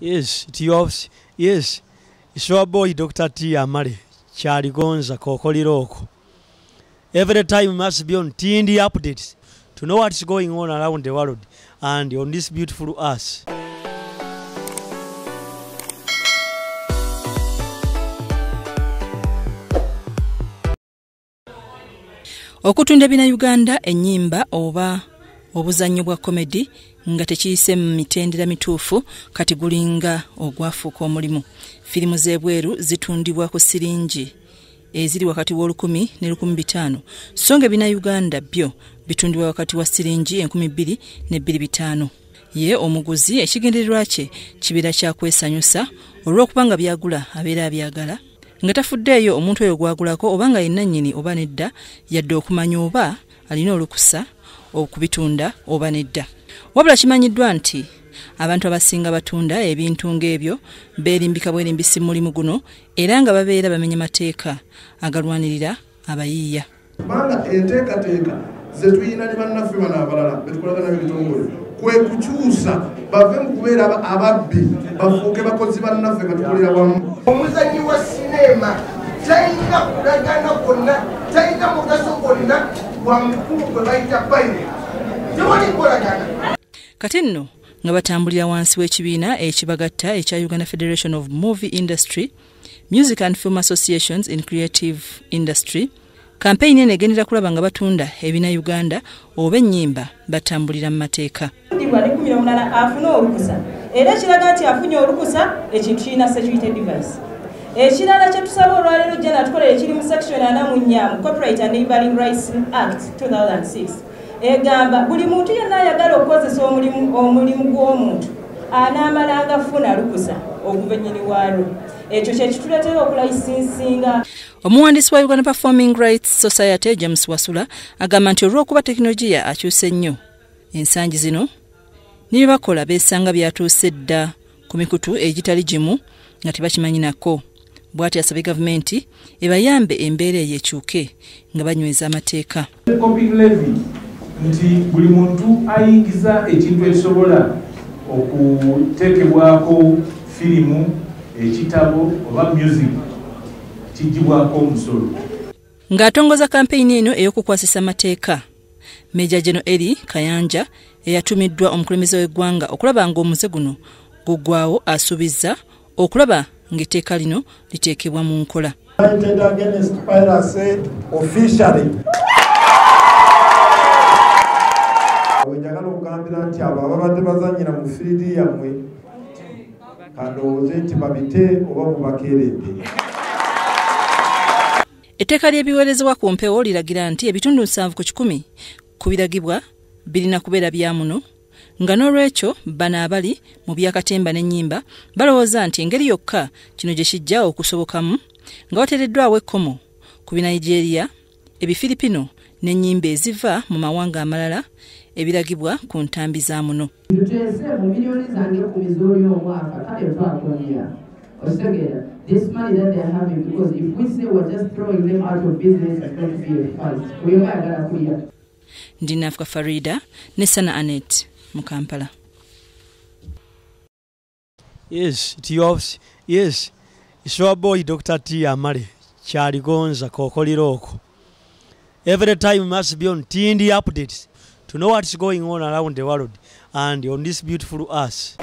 Yes, it is. Yes, it's your boy Dr. T. Amale, Kyaligonza Kokoliroko. Every time you must be on TND updates to know what's going on around the world and on this beautiful earth. Okutunda bina Uganda ennyimba oba obuzannyo bwa comedy nga tekiyise mu mitendera mituufu kati gulinga ogwafuuka omulimu. Firimu z'ebweru zitundibwa ku siringi eziri wakati w'olukumi ne 1500, so nga bina Uganda byo bitundibwa wakati wa siringi 2000 ne 2500. Ye omuguzi ekigendererwa kye kibeera kya kwesanyusa olw'okuba nga byagula abeera abyagala, nga tafuddeeyo omuntu oyo gwagulako oba nga yenna nnyini oba nedda, yadde okumanya oba alina olukusa okubitunda oba nedda. Wabula kimanyiddwa nti abantu abasinga batunda ebintu ng'ebyo beerimbika bwerimbisi mu mulimu guno era nga babeera bamenya mateeka agalwanirira abayiiya. Kubanga enteekateeka ze tuyina ne bannaffe bano abalala betukolagana n'ebitongole kwe kukyusa bave mu kubeera ababbi bafuuke bakozi bannaffe nga tukolera wamu. Omuzannyi wa sinema talina kulagana kwonna, talina mugaso gwonna gwa mukulu gwe bayita bayire, tewali nkolagana. Kati nno nga batambulira wansi w'ekibiina ekibagatta ekya Uganda Federation of Movie Industry, Music and Film Associations in Creative Industry, kampeyini eno egendera kulaba nga batunda ebina Uganda oba ennyimba batambulira mu mateeka. Afune olukusa, era ekiraga nti afunye olukusa ekintu kirina security device. Ekirala kye tusaba olwaleero jja natukolera ekiri mu section 44 mu Copyright and Neighboring Rights Act 2006 egamba buli muntu yenna ayagala okukozesa omulimu gw'omuntu anaamalanga funa lukusa okuva ennyini waalwo. Ekyo kye kituleetera okulayisinsinga. Omuwandiisi wa Uganda Performing Rights Society James Wasula agamba nti olw'okuba tekinologiya akyuse nnyo ensangi zino ne bye bakola beesanga byatuuse dda ku mikutu egitali gimu nga tebakimanyi nako. Bw'atyo asabye gavumenti ebayambe embeera eyo ekyuke nga banyweza amateeka. Copy levy nti buli muntu ayingiza ekintu ekisobola okuteekebwako firimu, ekitabo oba music kigibwako omusolo. Ng'atongoza kampeyini eno ey'okukwasisa amateeka, Major General Eri Kayanja eyatumiddwa omukulembeze w'eggwanga okulaba ng'omuze guno guggwawo asuubizza okulaba ng'etteeka lino liteekebwa mu nkola. United Against Piracy officially. Wenjagala okugambira nti abo ababadde bazannyira mu fiiridi yammwe kandowooze nti babite oba mubakeeredde. Etteeka ly'ebiweerezebwa ku mpewo liragira nti ebitundu 70% ku biragibwa birina kubeera bya muno, nga n'olwekyo bano abali mu byakatemba n'ennyimba balowooza nti engeri yokka kino gye kijja okusobokamu nga wateereddwawo ekkomo ku Binigeria, Ebifiripino n'ennyimba eziva mu mawanga amalala ebiragibwa ku ntambi za muno. Tuteese mu miliyoni zange 10 z'oli omwaka kale nfaakonya. Otegeera, this money that they are having, because if we say we're just throwing them out of business, it's going to be a fight. Buli omu ayagala kulya. Ndi Nafka Farida ne Sana Anet mu Kampala. Yes, it is. Yes, it's your boy Dr. T. Amale, Kyaligonza Kokoliroko. Every time you must be on TND updates to know what's going on around the world and on this beautiful earth.